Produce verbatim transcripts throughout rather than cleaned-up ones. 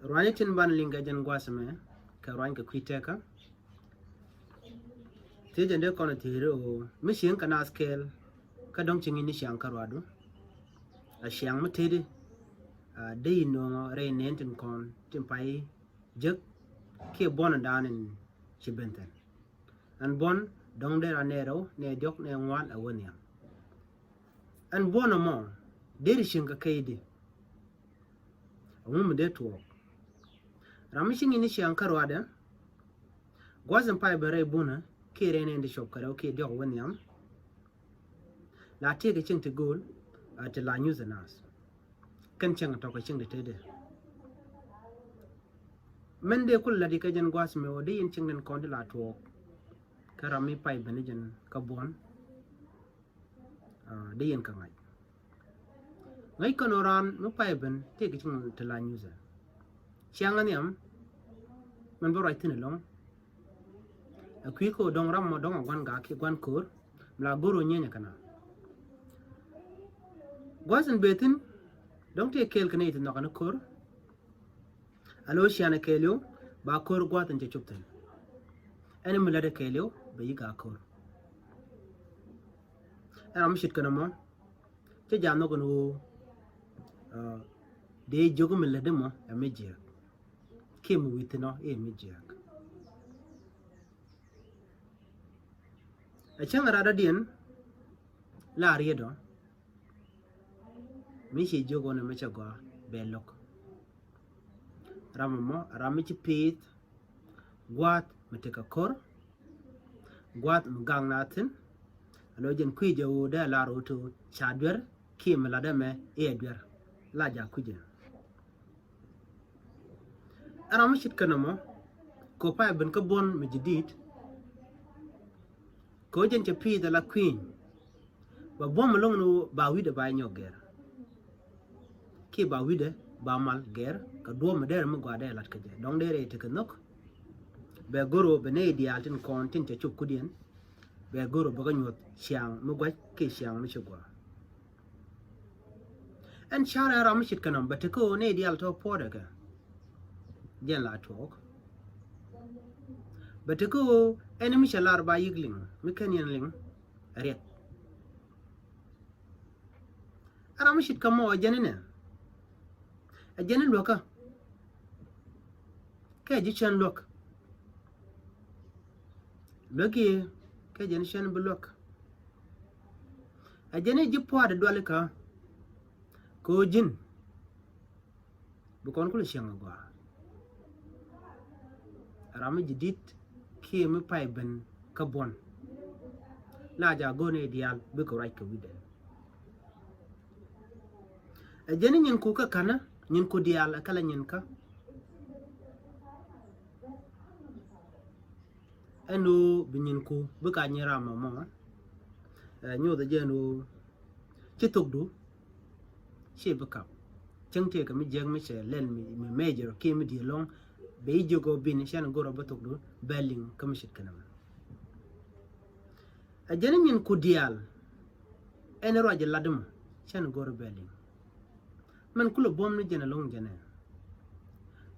Ruany tin ban liŋ kɛ jɛn gua̱a̱th mɛ kɛ ruany kɛ kui̱ tɛkä. Thiecɛ dee kɔn a thieri ɣöö mi cieŋ kɛ naath kɛɛl kä dɔ̱ŋ ci ŋi̱ni ciaŋ kä ruadu. A ciaŋ mi tëëdi a dee yi nööŋɔ rɛy nɛn tin kɔn tin pay jek kiɛ buɔ̱n a daan in ci ben thi̱n. Ɛn buɔ̱n dɔ̱ŋ dee ra nɛ rɛw nɛ diɔ̱k nɛ ŋuan a wä nhiam. Ɛn buɔ̱n ɛmɔ deri cieŋ kɛ kɛy di. Ɛŋu mi dee tuɔɔk? Ram mi ci ŋi̱ni ciaŋ kä ruadɛ gua̱th in pay ben rɛy bunä kiɛ rɛy nɛn di cop kɛ rɛw kiɛ diɔ̱k a wä nhiam. La tëëkɛ cieŋ ti gööl a ti la nyuth ɛ naath. Kɛn cieŋ a tɔk kɛ cieŋ ti tëëdɛ. Mɛn dee kul lat ikä jɛn gua̱a̱th mɛ ɣöö dee yɛn cieŋ den kɔn ti la tuɔɔk kä ram mi pay ben i̱ jɛn kä buɔ̱n. Dee yɛn kä ŋa̱c ŋäc kɔn ɣöö raan mi pay ben tëëkɛ cieŋ ti la nyuth ɛ. Ciaŋ ɛ nhiam mɛn bä ruac thi̱n ɛlɔ̱ŋ. Ɛ kui̱ kä dɔ̱ŋ ram mɔ dɔ̱ŋ a gua̱n gak kiɛ gua̱n ko̱r mi la go̱r ɣöö nyieny ɛ kɛna. Gua̱th in bëë thi̱n dɔ̱ŋ tëë kɛɛl kɛ nɛy ti nhɔk ɛn ko̱r. Alo cian ɛ kɛɛliw ba ko̱r gua̱th in cɛ cop thi̱n. Ɛn mi lät ɛ kɛɛliw bɛ yi gak ko̱r. Ɛn ram mi ce̱tkɛ nɔmɔ cä ja̱ nhɔk ɛn ɣöö dee jiök mi lät ɛmɔ ɛ mi jiääk. Kiɛ mi wi̱i̱ thi̱n ɔ i̱ mi jiääk. Ɛ cäŋ ɛ rat dɔ̱diɛn la riet ɔ mi ci jiök ɣöö nɛ mi cɛ gɔaa bɛ lo̱k. Ram ɛmɔ ɛ ram mi ci pi̱i̱th gua̱a̱th mi tekɛ ko̱r. Gua̱a̱th mi gaŋ na thi̱n. Alo jɛn kui̱ jɛ ɣöö dee lar ɣöö to ca duer kiɛ mi lat ɛmɛ i̱ ɛ duer la ja̱ kui̱ jɛ. Ɛ ram mi ce̱tkɛ nɔmɔ kɛ pay ben kä buɔ̱n mi ji̱ di̱i̱t. Kɛ ɣöö jɛn cɛ pi̱i̱th ala kui̱ny ba buɔ̱m ɛlɔ̱ŋ ni ɣöö ba wi̱cdɛ ba nyɔk gɛr. Kiɛ ba wi̱cdɛ ba mal gɛr kɛ duɔ̱ɔ̱p mi derɛ mi gɔaa dee lat kä jɛ dɔ̱ŋ derɛ tekɛ nhök. Bɛ go̱r ɣöö bɛ nɛy diaal tin kɔn tin cɛ cop kudiɛn. Bɛ go̱r ɣöö bɛ kɛ nyuɔ̱th ciaŋ mi gua̱c kiɛ ciaŋ mi ci gɔaa. Ɛn ca̱r ɛn ram mi ce̱tkɛ nɔm bɛ tekɛ ɣöö nɛy diaal tɔ̱ puɔ̱ɔ̱dɛ kɛ jɛn la tuɔɔk. Bɛ tekɛ ɣöö ɛn mi cɛ lar ba yi̱k liŋ mi kɛn yɛn liŋ. Riɛk ɛ ram mi ce̱tkɛ mɔ ɛ jɛn inɛ. Ɛ jɛn in luäkä kɛ ji̱ cän luäk. Luäk i̱ kɛ jɛn cän bi luäk. Ɛ jɛn in ji̱ pua̱a̱t dualikä kɛ ɣöö ji̱n bi kɔn kulɛ cieŋ agɔaa. Ram mi ji̱ di̱t kiɛ mi pay ben kä buɔ̱n la ja̱ go̱o̱nɛ diaal bikɛ ruac kɛ wi̱cdɛ. Ɛ jɛn in nyin ku kä ka̱nä nyin ku diaal ɛ kälä nyin kä. Ɛn ɣöö bi nyin ku bi ka nyin ram mɔmɔ. Ɛ nyoth ɛ jɛn ɣöö ci thokdu ci bi kap. Cäŋ tëëkɛ mi jiäk mi cɛ lɛl mi mejor kiɛ mi di̱i̱t lɔ̱ŋ. Bɛ i̱ jiök ɣöö bin cɛn go̱r ɔ bi thokdu bɛ liŋ kä mi ce̱tkɛ nɔmɔ. Ɛ jɛn in nyin ku diaal ɛn ruac ɛ lat mɔ cɛn go̱r ɔ bɛ liŋ. Mɛn kulɛ buɔ̱m ni jɛn ɛlɔ̱ŋ jɛn ɛ.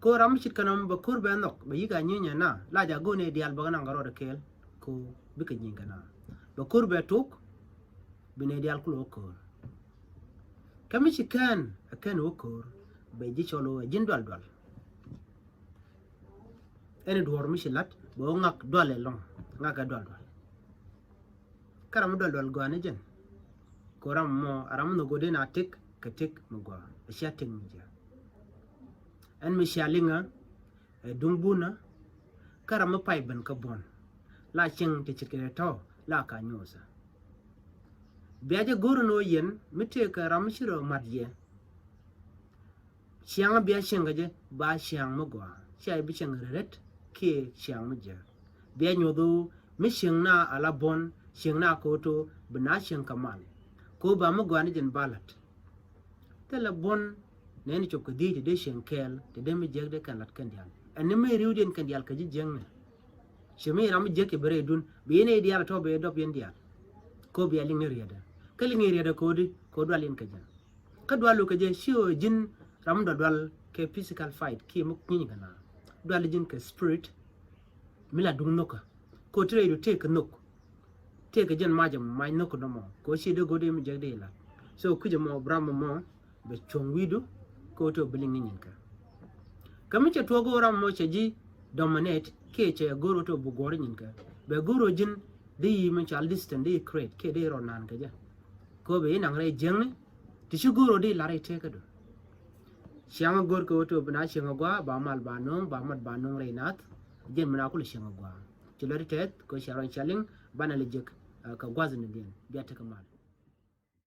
Kɛ ɣöö ram mi ce̱tkɛ nɔmɔ bɛ ko̱r bɛ nhɔk bɛ yi̱k a nyieny ɛ na la ja̱ go̱o̱nɛ diaal bɛ kɛ naŋ kɛ rɔɔdɛ kɛɛl. Kɛ ɣöö bikɛ nyieny kɛ na bɛ ko̱r bɛ tok. Bi nɛy diaal kulɛ wä ko̱r. Kä mi ci kɛn ɛ kɛn wä ko̱r bɛ ji̱ cɔl wä ɛ ji̱n dual dual. Ɛn duɔ̱ɔ̱r mi ci la̱t bɛ wä ŋak dual ɛlɔ̱ŋ ŋak ɛ dual dual. Kä ram mi dual dual gɔaa ni jɛn. Kɛ ɣöö ram mɔ ram mi nhɔk go̱o̱r den a tëk kɛ tëk mi gɔaa ɛ cia tëk mi jiääk. Ɛn mi cia liŋä ɛ duŋ bunä. Kä ram mi pay ben kä buɔ̱n la cieŋ ti ce̱tkɛ tɔ̱ la ka nyothä. Bia jɛ go̱r ni ɣöö yɛn mi tëëkɛ ram mi ci rɔ mat yɛ. Ciaŋ bia cieŋ kɛ jɛ ba ciaŋ mi gɔaa cia bi cieŋ rɛt kiɛ ciaŋ mi jiääk. Bia nyoth ɣöö mi cieŋ na ala buɔ̱n cieŋ na ko̱o̱t ɣöö bi na cieŋ kɛ mal. Ko̱o̱t ba mi gɔaa ni jɛn ba la̱t. Thilɛ buɔ̱n nɛɛni cop kɛ dhiec ti dee cieŋ kɛɛl ti dee mi jiäk dee kɛn la̱t kɛn diaal. Ɛn ni mi ri̱wdiɛn kɛn diaal kɛ ji̱ jiäkni. Ci mi ram mi jiäk cɛ bi rɛydun bi yɛn ɛ diaal tɔ̱ bi yɛ dɔp yɛn diaal. Ko̱ bia liŋ ni riɛtdɛ kä liŋ ni riɛtdɛ ko̱di ko̱ dual yɛn kɛ jɛ. Kä dual lu kɛ jɛ ci ɣöö ji̱n ram mi dual dual kɛ physical fight kiɛ mi nyiny kɛ na. Dual ji̱n kɛ spirit mi la duŋ nhökä. Kɛ ɣöö ti rɛydu tëëkɛ nhök. Tëëkɛ jɛn macɛ mac nhök nɔmɔ kɛ ɣöö ci dee go̱o̱r dee mi jek dee la. So kui̱cɛ mɔ bi ram mɔ bɛ cuɔ̱ŋ wi̱i̱du kɛ ɣöö ti ɣöö bi liŋ ni nyinkä. Kɛ mi cɛ tuɔɔk ɣöö ram mɔ cɛ ji̱ dominate kiɛ cɛ go̱o̱r ɣöö ti ɣöö bi guɔ̱ɔ̱r ni nyinkä. Bɛ go̱o̱r ɣöö ji̱n dee yi mi cal distance dee yi create kiɛ dee yi rɔ naan kɛ jɛ. Kɛ ɣöö bɛ yi naŋ rɛy jiäkni ti ci go̱o̱r ɣöö dee yi la rɛy tëëkädu. Ciaŋ go̱o̱r kɛ ɣöö ti ɣöö bi na cieŋ a gɔaa ba mal ba no̱o̱ŋ ba mat ba no̱o̱ŋ rɛy naath. Jɛn mi na kulɛ cieŋ a gɔaa. Ci luɔt tɛth kɛ ɣöö cia rɔ cɛ liŋ banɛ lɛ jek kɛ gua̱th ni diɛn bia tekɛ mal.